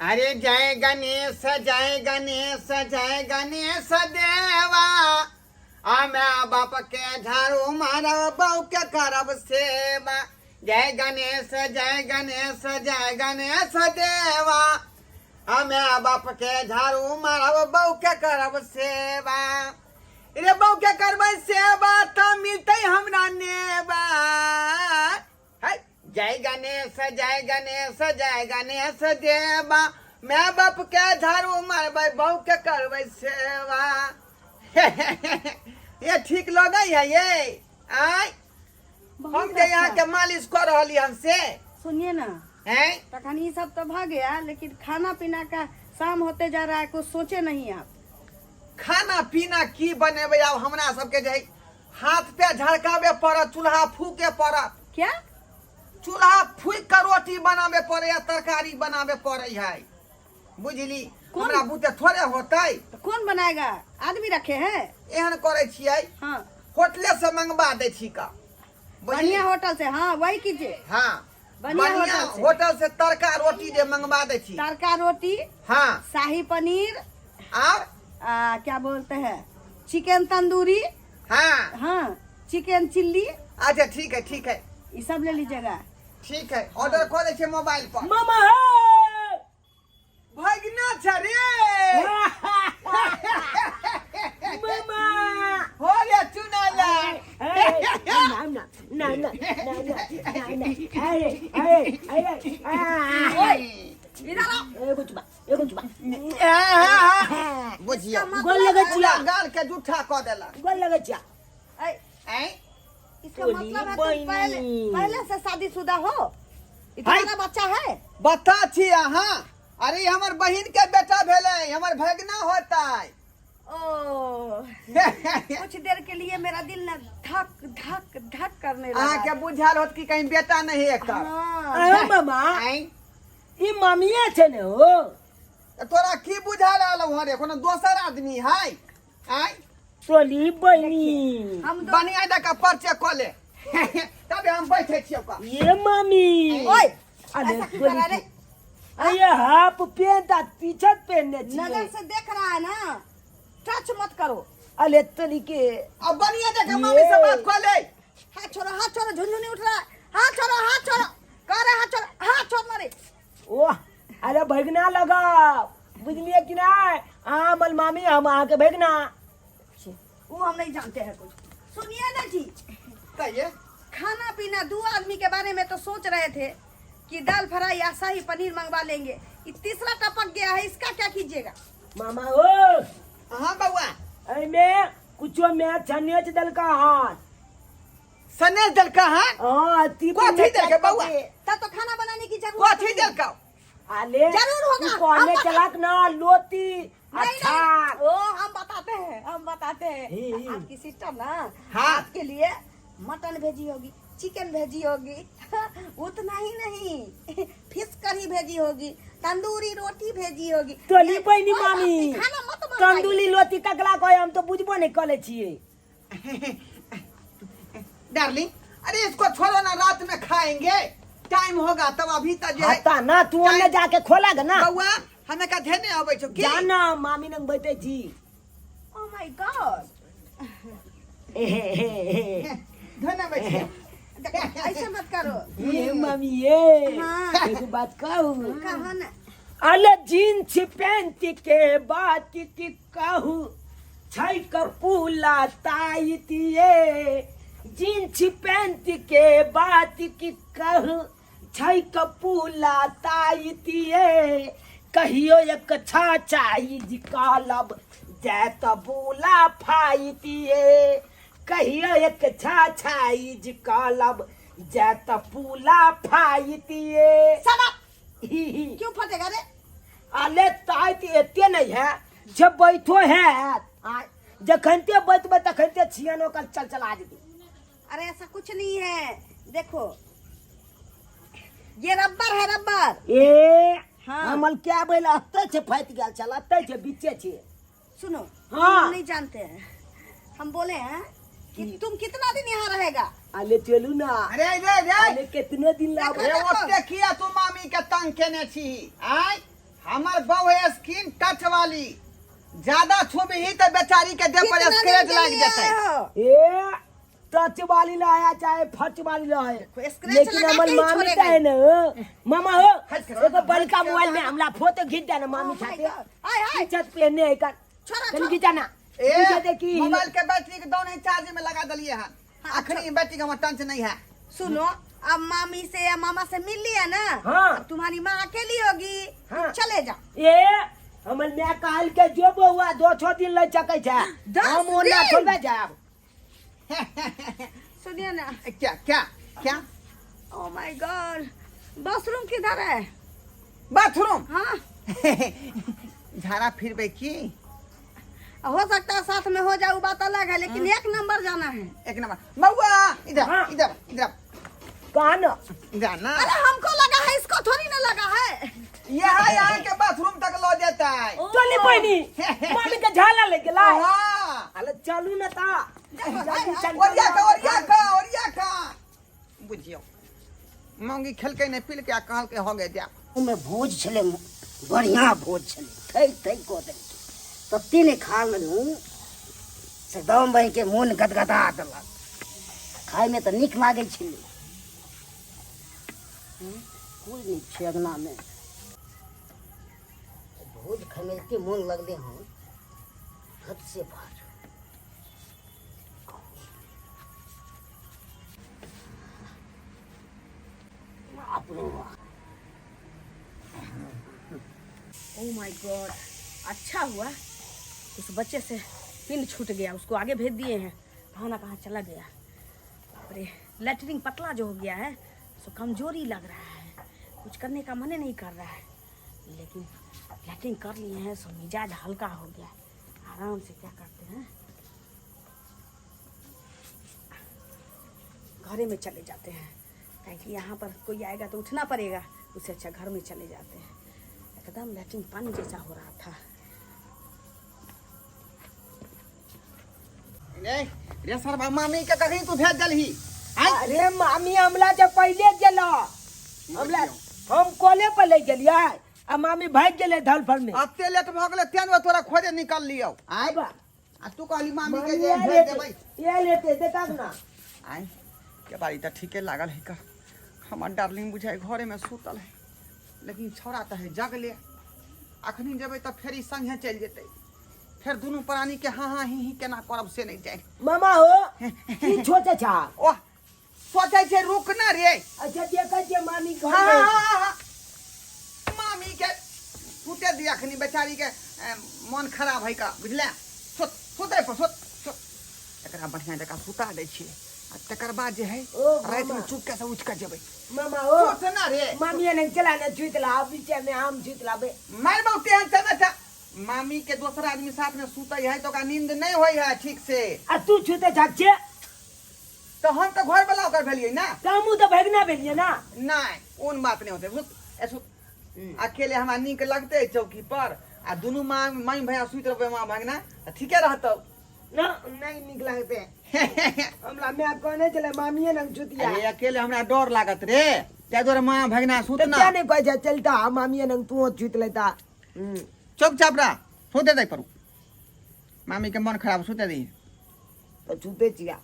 अरे जय गणेश जय गणेश जय गणेश देवा, आ my बाप के झाड़ू मारब, बहू के करब सेवा। जय गणेश जय गणेश जय गणेश देवा, आ my बाप के झाड़ू मारब, बहू के करब सेवा। रे बहू के करबै सेवा तऽ मिलतै हमरा नेवा। है जय गणेश जय गणेश जय गणेश देवा, my बाप के झाड़ू मारबै, बहू के करबै सेवा। ये ठीक लगै है ये? आय हम जे यहाँ के मालिश कर रहली हन से। सुनिए ना। हैं? तखन ई सब तो भ गया, लेकिन खाना पीना का शाम होते जा रहा है, कुछ सोचे नहीं आप? खाना पीना की बनेबै आब? हमरा सबके जे है हाथ पे झड़काबे पड़त, चूल्हा फूके पड़त। क्या? चूल्हा फूक के रोटी बनाबे पड़े या तरकारी बनाबे पड़े है, बुझली? कोन? हमरा बुते थोड़े होतै। तो कौन बनाएगा? आदमी रखे हैं? एहन करै छियै, हाँ, होटले से मंगवा दै छी का, बुझली? बढ़िया होटल से, हाँ, वही कीजिए। हाँ, बढ़िया बढ़िया होटल से। होटल से तड़का रोटी जे मंगवा दै छी। तड़का रोटी। हाँ। शाही पनीर। और? क्या बोलते हैं, चिकन तंदूरी। हाँ। हाँ, चिकन चिल्ली। अच्छा ठीक है, ठीक है। ये सब ले लीजिएगा। ठीक है, ऑर्डर कऽ दै छियै मोबाइल पर। मामा हे! भगना छ रे। मामा हो रे चुनाला। ना ना ना ना ना ना ना, अरे अरे अरे आ। ओए, इधर आओ। एगो चुमा, एगो चुमा। बुझियो, गोल लगै पूरा छिया। गाल के जूठा कऽ देलक। गोल लगै छिया। ऐ, ऐं? इसका टोली मतलब है तुम पहले बहिनी। पहले से शादीशुदा हो, इतना हाय। बड़ा बच्चा है? बता छी अहाँ। अरे हमर बहिन के बेटा भेलै, हमर भगना होतै। ओ, कुछ देर के लिए मेरा दिल ना धक धक धक करने लगा। अहाँ के बुझायल होत कि कहीं बेटा नहीं है एकर। हाँ। अरे मामा, ऐं? ई मामिया छै ने हो। तऽ तोरा की बुझायल आलो हँ रे, कोनो दोसर आदमी है? आय? टोली बहिनी। हम दो बनिया दऽ कऽ परिचय कऽ ले, तबे हम बैठे छियै ओकर। ये मामी। ओए, अरे ऐसा क्यों टोली कर रहा रे? अरे हाफ पेंट आ टी-शर्ट पहनने छियै। नजर से देख रहा है ना, टच मत करो। अरे टोली के। अब बनिया दऽ कऽ मामी से बात कऽ ले। हाथ छोड़ो, हाथ छोड़ो, झुनझुनी उठ रहा है। हाथ छोड़ो, हाथ छोड़ो, कह रहे हाथ छोड़ो, हाथ छोड़ना रे। ओह, अरे भगना लगा, बुझलिए कि नहीं? अहाँ हमर मामी, हम अहाँके भगना। वो हम नहीं जानते हैं कुछ। सुनिए ना जी। कहिए। खाना पीना दो आदमी के बारे में तो सोच रहे थे कि दाल फ्राई या शाही पनीर मंगवा लेंगे, ये तीसरा टपक गया है, इसका क्या कीजिएगा? मामा ओ। हाँ बउआ। एमे कुछो में छनेच देलका हाथ। सनेश देलका? हाँ। हाँ, तीन कथी मिनट देलकै बउआ? तब तो खाना बनाने की जरूरत कथी नहीं। देलका? अले जरूर होगा। तू कहने हम बता- चलाक ना लोती। नहीं, अच्छा। नहीं, ओ हम बताते हैं, हम बताते हैं। ही, ही। आपकी सिस्टर ना, हाँ। आपके लिए मटन भेजी होगी, चिकन भेजी होगी, उतना ही नहीं, फिश करी भेजी होगी, तंदूरी रोटी भेजी होगी। तोली बहिनी ओए, मामी। आपकी खाना मत मंगाइए। तंदूरी लोती ककरा कहे, हम तो बुझबो नहीं कले छिए। डार्लिंग, अरे इसको छोड़ो ना, रात में खाएंगे, टाइम होगा तब। अभी तक जे है हता ना, तू ओने जाके खोला ग ना। बउआ, हमें का धेने अबै छौ की? जाना मामी नंग बैठे छी। ओ my God. हे हे हे। धेने अबै छी। ऐसे मत करो। ये मामी ये। हाँ। एगो बात कहू? कहो ना। अले जींस पेंट के बात की कहू, छै कपूला ताइतिए। जींस पेंट के बात की कहू, छै कपूला ताइतिए। कहियो एक छा चाई कालब जाय त बुला फाइतिए। कहियो एक छा छाई कालब जाय त पुला फाइतिए। Shut up! ही ही। क्यों फटेगा रे? अले ताइत एते नहीं है जब बैठो है, जखनते बैठबे तखनते छियन ओकर चल चला जेतै। अरे ऐसा कुछ नहीं है, देखो ये रबर है, रबर। ए। हाँ। हमल क्या बोल, अतै छै फाटि गेल छल, अतै छै बीचे छै। सुनो। हाँ। हम नहीं जानते हैं, हम बोले हैं कि तुम कितना दिन यहाँ रहेगा? अले चलू ना। अरे रे रे। अले कितने दिन लाभ। रे ओते किया तू मामी के तंग केने छी? आय हमर बहू है स्किन टच वाली, ज्यादा छुबही तो बेचारी के देह पर कितना स्क्रैच दिन के लाग लिए जेतै। आए हो? ए टच वाली ला आया चाहे फच वाली ला आया, स्क्रैच लेकिन लगा हमर के ही मामी छोड़ेगा। त है न मामा हो, हट कर। एगो बड़का मोबाइल में हमला फोटो खींच दे ना मामी Oh my खाते। God. आय, आय। छत पहने है कर। छोड़ा, कनी छोड़ा। खींचा ना। ए खींचा दे की मोबाइल के बैटरी के डाउन है, चार्ज में लगा दलिए हन। अखनी बैटरी के हमर टंच नहीं है। सुनो, अब मामी से या मामा से मिल लिया ना? हाँ। अब तुम्हारी माँ अकेली होगी। हाँ। चले जाओ। ए हमर माय कहल के जो बौआ दो छो दिन लग सकै छै, 10 हम ओना दिन? थोड़बे जायब। सुनिए ना। क्या क्या क्या? ओ my God, bathroom किधर है? बाथरूम? हाँ। झाड़ा फिरबे की? हो सकता है साथ में हो जाए, वो बात अलग है, लेकिन एक नंबर जाना है। एक नंबर मऊआ इधर। हाँ। इधर इधर। कहा न? इधर ना। अरे हमको लगा है, इसको थोड़ी ना लगा है। यहाँ यहाँ के बाथरूम तक लो जाता है। चली बहिनी, मामी के झाला ले गेला। हाँ। अरे चलू न ता जल्दी चल। ओरिया का, ओरिया का, ओरिया का। बुझियो मौगी खेलके नहीं पील के कहल के हो गए जा। ओहिमे भोज छलै, बढ़िआँ भोज छलै, थै थै कऽ देलकै, तते ने खा लेलहुँ से दम बहिके मोन गदगदा देलक। खायमे तऽ नीक लागै छलै। कोइ नहि छै अङ्गनामे, भोज खायमे एते मोन लगलै हन हद से बाहर। बाप रे बाप। ओ my God, अच्छा हुआ उस बच्चे से पिन छूट गया, उसको आगे भेज दिए हैं, कहाँ ना कहाँ चला गया। अरे लेटरिन पतला जो हो गया है सो कमजोरी लग रहा है, कुछ करने का मन नहीं कर रहा है, लेकिन लेटरिन कर लिए हैं सो मिजाज हल्का हो गया। आराम से क्या करते हैं, घरे में चले जाते हैं, ताकि यहाँ पर कोई आएगा तो उठना पड़ेगा, उससे अच्छा घर में चले जाते हैं। एकदम लैट्रिन पानी जैसा हो रहा था। रे रे सरबा, मामी के कहीं तू भेज दलही? आय। अरे मामी हमला जब पहले गेलो, हमला हम कॉले पर ले गेलियै आ मामी भागि गेलै धल पर में। अते लेट भऽ गेलै तें दुआरे तोरा खोजे निकल लियौ। आय। आबा। आ तू कहली मामी के मामी जे आयल भेज हेतै, देबै। आयल हेतै, देखब ना। आय के बारी तऽ ठीके लागल है का, हमर डार्लिंग बुझाइ घरे में सुतल है, लेकिन छौड़ा तऽ है जगले। अखनी जेबै तऽ फेर ई संगे चलि जेतै, फेर दुनू प्राणी के हाँ हाँ ही ही केना करब से नहि जानि। मामा हो, की सोचै छा? ओह सोचै छै, रुक ना रे। अच्छा देखै छियै मामी घर हाँ, में। हाँ, हाँ, हाँ। मामी के सुते दी अखनी, बेचारी के मन खराब है का, बुझले? सुत सुते पर सुत सुत, एकरा बढ़िया जकाँ सुता दै छियै आ तकर बाद जे है ओ, राति में मामा। चुपके से उठि कऽ जेबै। मामा हो। सुत ना रे। मामी ने चला ने छुइत ला, बीचे में आम छुइत लाबे। मार बहुते तेहन चल अच्छा। मामी के दोसर आदमी साथ में सुतै है तो ओकरा नींद नहीं होय है ठीक से। आ तू छुते छे? तो हम तो घर वाला ओकर भेलियै ना। तऽ हमहूँ तऽ भगना भेलियै ना। नहीं, ओन बात नहीं होते। सुत, ए सुत। अकेले हमरा नीक लगते चौकी पर, आ दुनू माँ माई भैया सुति रहबै माँ भगना तऽ ठीके रहतौ। ना नहीं नीक लगते हमरा, माय कहने छलै मामिए लग छुतिया। अरे अकेले हमरा डर लागत रे, ताहि दुआरे माँ भगना तऽ सुतना। किया नहि कहै छै चलता मामिए लग, तू छुति लेता। चुपचाप रह, सुते दे परू, मामी के मन खराब, सुते दी। तऽ छुते छिया।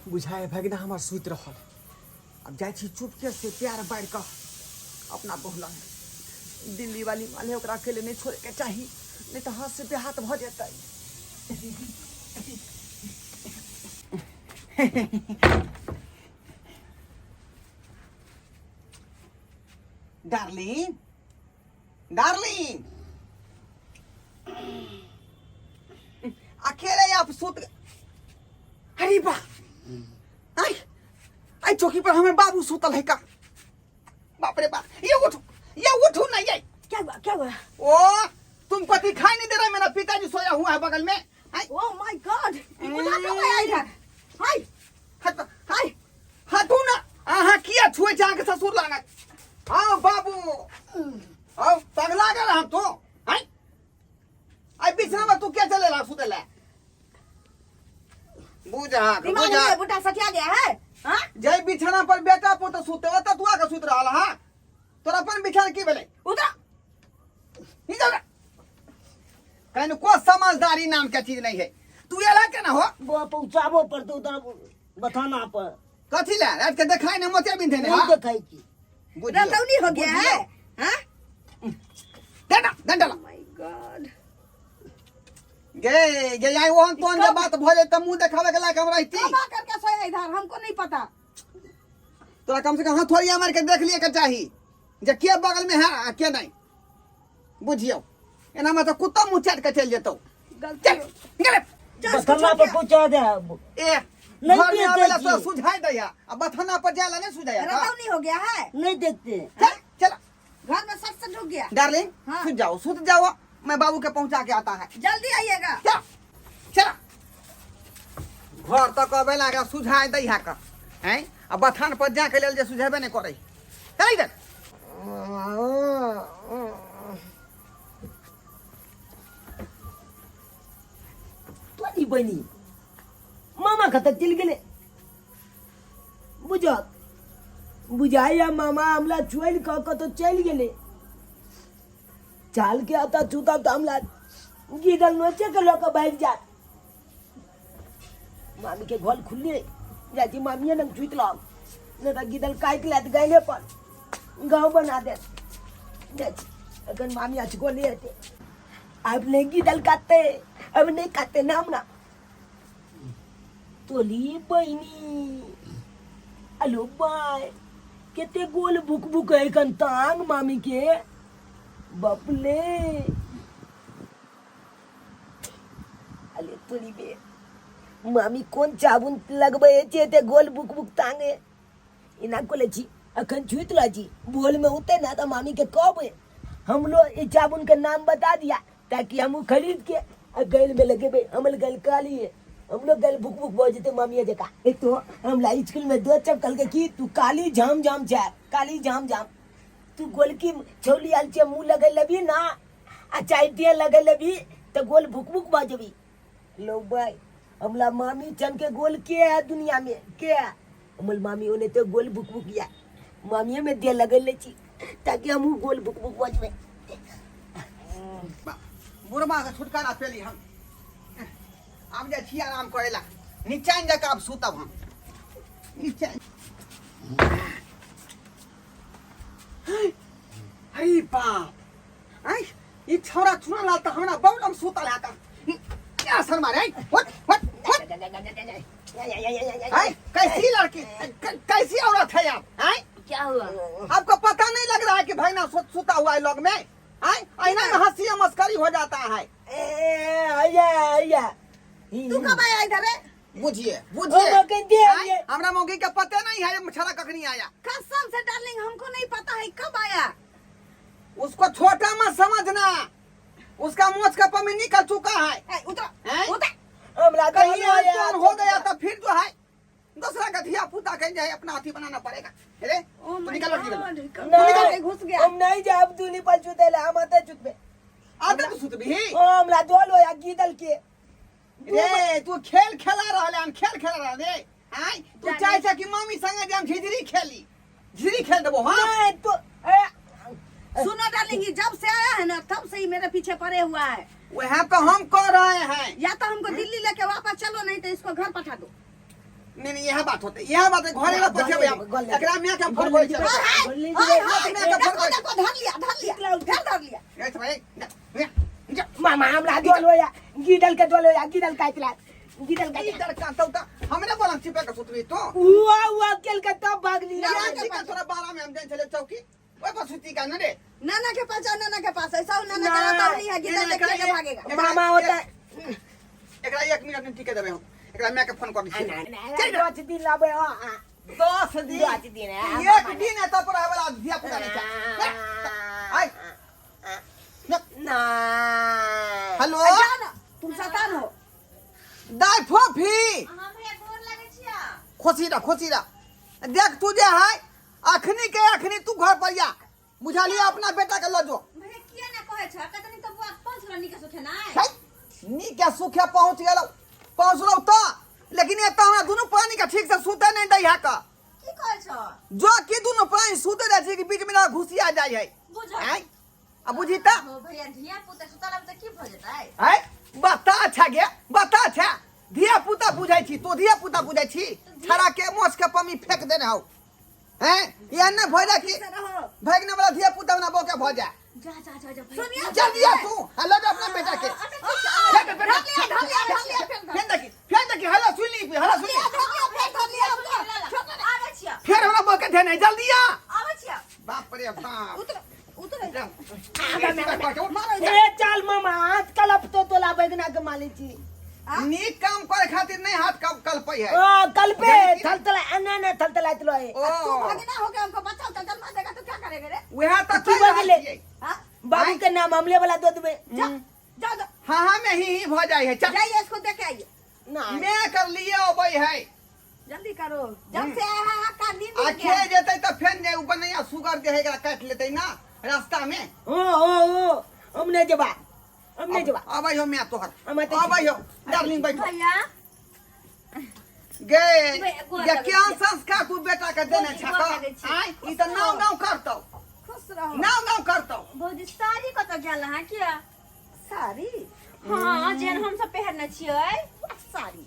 बुझाए भगना हमर सुति रहल। अब जाइ छी चुपके से प्यार बाढ़ि कऽ अपना बहु लग। दिल्ली वाली माल है, ओकरा अकेले नहीं छोड़े के चाही, नहीं तऽ हाथ से बेहाथ भऽ जेतै। डार्लिंग, डार्लिंग, अकेले आप सुत? अरे बा, आई आई चौकी पर हमें बाबू सुतल है का? बाप रे बाप, ये उठो, ये उठो ना ये। क्या हुआ, क्या हुआ? ओ तुमको दिखाई नहीं दे रहा, मेरा पिताजी सोया हुआ है बगल में। आई। ओ my God, ये बुढ़ा कब आया इधर? हाय। हट, हाय, हटू ना। अहाँ किया छुए छै अहाँके ससुर लागत? आओ बाबू आओ, पगला गेल हम तो। आई चले ला सुते ला बुझा दिमाग बुझा में बूटा सठिया गया है हाँ जय बिछाना पर बेटा पोता सुते ओतऽ तू आके सुत रहल हा तोरा अपन बिछाना की भेलै उधर निकल रे। कनिको समझदारी नाम के चीज नहीं है तू एला केना हो बा पहुँचाबो पड़तौ उधर बथाना पर कथी ले रात के देखाय ने मोतिया बिंधे ने नहीं हा देखै छी बुझियौ। रतौनी हो गया है हाँ डंडा डंडा ला। My God गे गे आई ओहन तोहन जे बात भऽ जाय तऽ मुंह देखावे के लायक हम रहिती कब आकर के सोया इधर हमको नहीं पता तोरा कम से कम हथौड़िया मार के देख लिए के चाही जे के बगल में है आ के नहीं बुझियौ एना में तऽ कुत्ता मुंह चाट के चलि जेतौ गलती चल निकल जा इसको बथाना छोड़ पर दिया। पहुँचा दे ए नहीं घर में देखै आवेला छी। तोरा सुझाय दैया आ बथाना पर जाय ला नहीं सुझाया का? रतौनी हो गया है नहीं देखते चल चल घर में सट से ढुक गया डार्लिंग हाँ। सुत जाओ सुत जाओ मैं बाबू के पहुंचा के आता है जल्दी आइएगा चल चल घर तक अबे लागा सुझाय दैहा का हैं आ बथान पर जा के लेल जे सुझेबे नहीं करे चल इधर तोरी बनी मामा कतऽ चलि गेलै बुझत बुझाइया मामा हमरा छोड़ि कऽ कतौ चलि गेलै चाल के आता छूतब तऽ हमरा गिदल नोचे के लऽ कऽ भागि जायत मामी के घर खुलले जाइ छी मामिए लग छुति लब नहि तऽ गिदल काटि लेत गाइले पर गाँव बना देत जाइ छी एखन मामी अचगोले हेतै अब नहीं गिदल काटते अब नहीं काटते ना हमरा तोली बहिनी अलो बाय केते गोल भुक भुक है कन तांग मामी के बापले अले तोली बे मामी कोन चाबुन लगबै छै एते गोल बुक बुक तांगे एना कोले छी अखन छुति रह छी बोल में उते ना तो मामी के कहबे हम लोग ई चाबुन के नाम बता दिया ताकि हम खरीद के आ गैल में लगेबे हमल गैल काली है हम लोग गैल भुक भुक भऽ जेतै मामिया जका एक तो हमरा स्कूल में दो चपकल के की तू काली झाम झाम छै काली झाम झाम तू गोलकी छौली आयल छै मुँह लगै लेबी ना आ चाय दिए लगै लेबी तऽ गोल भुक भुक भऽ जेबी लो भाई हमला मामी चन के गोल के है दुनिया में के है हमर मामी ओने तो गोल भुक भुक या मामिये में दिए लगै ले छी ताकि हमहूँ गोल भुक भुक भऽ जेबै बुढ़वा के छुटकारा पेली हम आब जाइ छी आराम करे ला नीचा जाके आब सुतब हम नीचा अरे बाप आइ ई छौड़ा चुना लाल तऽ हमरा बगलमे सुतल है का क्या सर मारे what what what आइ कैसी लड़की कैसी औरत है आप आइ क्या हुआ आपको पता नहीं लग रहा है कि भाई ना सुता हुआ है लोग में आए आईना में हंसी मस्करी हो जाता है ए आया आया तू कब आया इधर रे बुझिए ओ बुझिए मकन दे आय, हमरा मौगी के पते नहीं है मछरा कखनी आया कसम से डार्लिंग हमको नहीं पता है कब आया उसको छोटा मत समझना उसका मोच का पमी निकल चुका है ए, उतर हैं? उतर हमरा कहीं कहलियै अनजान हो गया तो फिर जो है दूसरा का धिया पुता कहीं जो है अपना हाथी बनाना पड़ेगा अरे ओ तू my निकल लड़की गॉड निकल। निकल घुस गया हम नहीं जाब दूनी पर सुते ला हम अते सुतबे आते तो सुतबी ओ हमरा दोल होया गीदल के रे तू खेल खेला रहल हन खेल खेला रहल रे आय तू चाहे छ कि मम्मी संगे जे हम झिझरी खेली झिझरी खेल देबो हां नहीं तो ए, सुनो डार्लिंग ये जब से आया है ना तब से ही मेरे पीछे पड़े हुआ है वह तो हम कह रहे हैं या तो हमको दिल्ली लेके वापस चलो नहीं तो इसको घर पठा दो नहीं नहीं यह बात होते यह बात है घरे में पठेबे हम एकरा में के हम फोन करै हाय, छै गोली हाय, जे- हाय, मैं तो देखो फोन देखो धर लिया धर लिया धर धर लिया ए भाई जा मामा हमरा दोल होया गीदल के दोल होया गीदल काट ला गीदल काट ई डर का तो हमरे बोलम चिपे के सुतबी तो हुआ हुआ केल के तब भागली ना चिकन थोड़ा बारह में हम जान चले चौकी ओए पर सुती का न रे नाना के पास जाओ नाना के पास ऐसा हो, नाना का रहता नहीं है गिद्दड़ देख के भागेगा मामा होता है एकरा एक मिनट में टिके देबे हम एकरा मैं के फोन कर दी दस दिन लाबे आ आ। 10 दिन 10 दिन, आ, एक दिन एतऽ पर आवे वाला धिया पुता नहीं छै आय ना हेलो जाओ ना तुम शैतान हो दाय फोफी खोसी रह खोसी रह देख तू जे है अखनी के अखनी तू घर पर जा बुझलिए अपना बेटा के लऽ जो भैया किया ना कहै छ कतनी तऽ बुआ कोन छोरा निके सुखे ना छै नीक आ सुखे पहुँच गेलहुँ, पहुँचलहुँ तऽ, लेकिन एतऽ हमरा दुनू प्राणी के ठीक से सुते नहि दै है का। की कहै छौ? जो कि दुनू प्राणी सुते जाइ छै कि बीच में घुसिया जाइ है। बुझल। आँय? आ बुझी तऽ। हो भैया, धिया पुता सुतल आब तऽ की भऽ जेतै? आँय? बता अच्छा गे, बता अच्छा। धिया पुता बुझै छी, तू धिया पुता बुझै छी? छड़ा के मोछ के पमी फेंक देने हौ। हैं? एहन नहि भऽ जाय कि भागने वाला धिया पुता बना बोके भऽ जाय। जा जा जा जा भैया। सुनिए। जल्दी आ तू, आ लऽ जा अपना बेटा के। फेंक दे, फेंक दे। धर लिया, धर लिया, फेंक दे। फेंक दे, फेंक दे, हल्ला सुन ली, हल्ला सुन ली। फेर धर लिया, आबै छियै। फेर हमरा बोके देने, जल्दी आ। आबै छियै। बाप रे बाप। उतर उतर। ए चल मामा, हाथ कलप तो तोला बैगना के माली छी। नीक काम करे खातिर नहीं हाथ कब कलपै है। ओ कलपे थलथला एना ना थलथलाइत रहे। ओ तू भागना हो गया, हमको बचाओ तो जन्मा देगा तो क्या करेंगे रे? वह तो की भऽ गेलै? हाँ? बाबू के नाम हमले वाला दऽ देबै। जा जा जा। हाँ हाँ, में ही भऽ जाइ है। चल। जाइए, इसको देके आइए। ना मैं कर लिए अबै है। जल्दी करो, जब से आया है आपका नींद आ उड़ गया। खे जेतै तऽ फेर जे ऊपर नहीं सुगर जे है एकरा काटि लेतै ना रास्ता में। ओ ओ ओ, हम नहीं जेबा, हम नहीं जेबा। अबै हो मैं तोहर। हम एतै छी। अबै हो डार्लिंग, बैठो। भैया। गे। भैया, गोर ये लगै क्या छी। संस्कार तू बेटा के देने गोर छह? लगै छी। आय ई तऽ नाव नाव करतौ। खुश रहो। नाव नाव करतौ। भौजी, साड़ी कतऽ गेल अहाँ किया? साड़ी? हाँ, जेहन हम सब पहिरने छियै। साड़ी?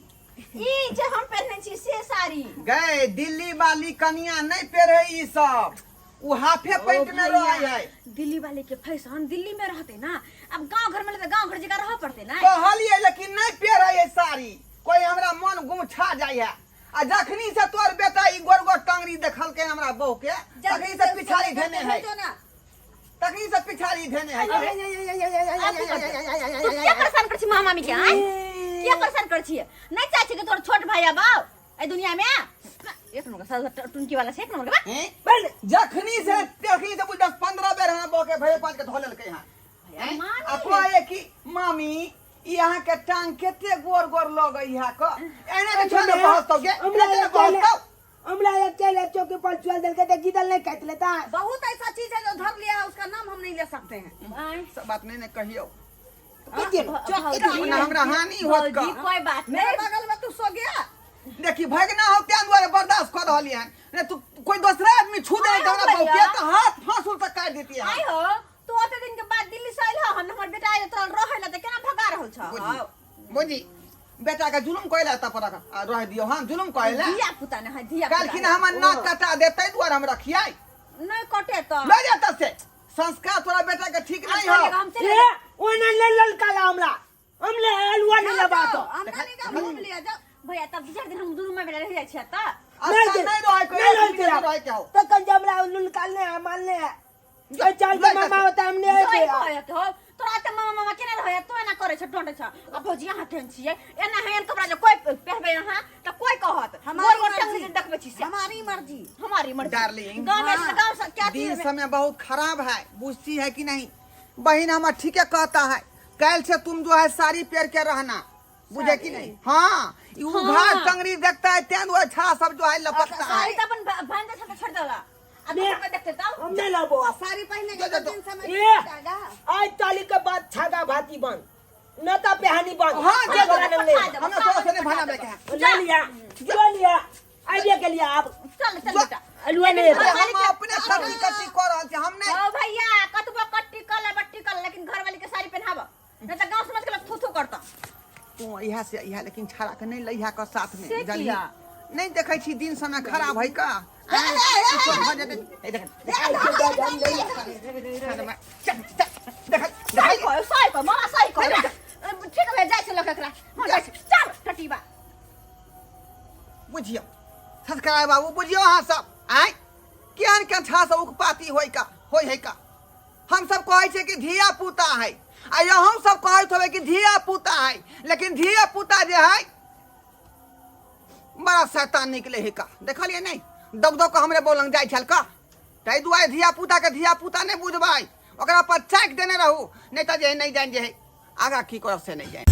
ई जे हम पहिरने छी से साड़ी। गए दिल्ली वाली कनिया नहीं पेरे ई सब, उ हाफे पैंट में रहे है। दिल्ली वाले के फैशन दिल्ली में रहते ना, अब गांव घर में तो गांव घर जगह रह पड़ते ना। कहलिए लेकिन नहीं पेरे है साड़ी, कोई हमरा मन गुमछा जाय है। आ जखनी से तोर बेटा ई गोर गोर टांगरी देखलकै हमरा बहू के, तखनी से पिछाड़ी धेने है। तखनी से पिछाड़ी धेने है। तू किया परेशान कर छी मामा मामी के? आय किया परेशान कर छी? नहीं चाहे छी कि तोर छोट भाई आबाओ ए दुनिया में। एक नंबर का टुनकी वाला छै, एक नंबर के बा। हैं? जखनी से तखनी से 10-15 बेर हमरा बहू के भरे पाँच के धो लेलकै हन। हैं? आ कहे कि मामी ई अहाँ के टांग कते गोर गोर लगै है क, एना के छोड़ बहसतौ गे, हमरा एना के बहसतौ। हमरा एक चल एक चौकी पर चल देल के गीदल नहीं काट लेता। बहुत ऐसा चीज है जो धर लिया है, उसका नाम हम नहीं ले सकते हैं। सब बात नहीं ने कहियो। भौजी, ओना हमरा हानि होत का। भौजी, कोई बात मेरे नहीं। बगल में तू सो गया। देखी भगना हो त्यान दुआरे बर्दाश्त कर रहली हन, नहीं तू कोई दूसरा आदमी छू दे हाँ, त हमरा भैया। बहू के त हाथ फांसुल तक काट देती है। आइ हो तू ओते दिन के बाद दिल्ली से आइल हो, हम हमर बेटा आइल तोरा रहै ला त केना भगा रहल छ? बुझी बुझी बेटा के जुलुम कइला त पर आ रह दियो। हम जुलुम कइला। धिया पुता ने है, धिया पुता। कालखिन हमर नाक कटा देतै दुआरे हम रखियै। नहीं कटे त लऽ जा त से संस्कार तोरा बेटा के ठीक नहीं हो। हम चले। ए ओना ले ललका ला हमरा, हम ले अलुआ नहीं लबा तो। हम नहीं का घूम लिया जाओ। भैया, तब दू चार दिन हम दुनू माय बेटा रह जाइ छियै त। नहीं अच्छा, नहीं रहे कोई, नहीं आदमी रहे। नहीं रहे के हो। तो कल जमरा लुलका ले मान ले चल के मामा होता हमने जोइ कहय के हो तोरा त मामा मामा केना रहय? तू एना करे छ, डंडे छ। आ भौजी, अहाँ केहन छियै? एना हेन कपड़ा जे कोई पहनबै अहाँ त कोई कहत हमारी गोर गोर मर्जी। टंगरी जे देखबै छी से। हमारी मर्जी। हमारी मर्जी। डार्लिंग। गाँव में से गाँव से क्या दिन चीज समय बहुत खराब है, बुझती है कि नहीं बहन? हमार ठीक है कहता है, कल से तुम जो है साड़ी पहन के रहना, बुझे कि नहीं? हाँ, ई उघार टंगरी देखता है तें वो अच्छा सब जो है लपकता है। साड़ी त अपन भांजा छ त छोड़ देला, अब दोसर कोई देखते तब। हम नहीं लबो आप। साड़ी पहने जो, के जो, दिन समय ए! जाएगा। आज ताली के बाद छागा भाती बंद न तो पेहानी बंद। हाँ, जे तोरा नहीं ले। हमें थोड़ा से नहीं भाना बैठे हैं। ले लिया, ले लिया, आइए के लिए आप। चल चल बेटा। अलुआ नहीं अरे है। हम अपने कट्टी कट्टी कर रहल छी, हम नहीं। ओ भैया, कतबो कट्टी कल बट्टी कल, लेकिन घर वाली के साड़ी पहनाब नहीं त गांव समझ के लोग थू थू करता। तू इहा से इहा, लेकिन छाड़ा के नहीं लइहा के साथ में। से जानही? किया? नहीं देखै छी दिन समय खराब है का, कुछो भऽ जेतै। ए देख, चल चल, देख। सही कहो, सही कहो मामा, सही कहो। ठीक है, जाइ छै लक एकरा। हां, जाइ छै, चल टटीबा। बुझियौ संस्कार बाबू, बुझियौ अहाँ सब आय केहन केहन छा सब उकपाती होय का होय है का। हम सब कहै छै कि धिया पुता है, आ यहूँ सब कहैत होबै कि धिया पुता है, लेकिन धिया पुता जे है बड़ा शैतान निकले है का। देखलियै नहीं दौग दौग के हमरे बोलंग जाइ छल का। ताहि दुआरे धिया पुता के धिया पुता नहीं बुझबै, ओकरा पर चाकि देने रहू, नहीं तऽ जे है नहीं जानि जे है आगाँ की करब से नहीं जानि।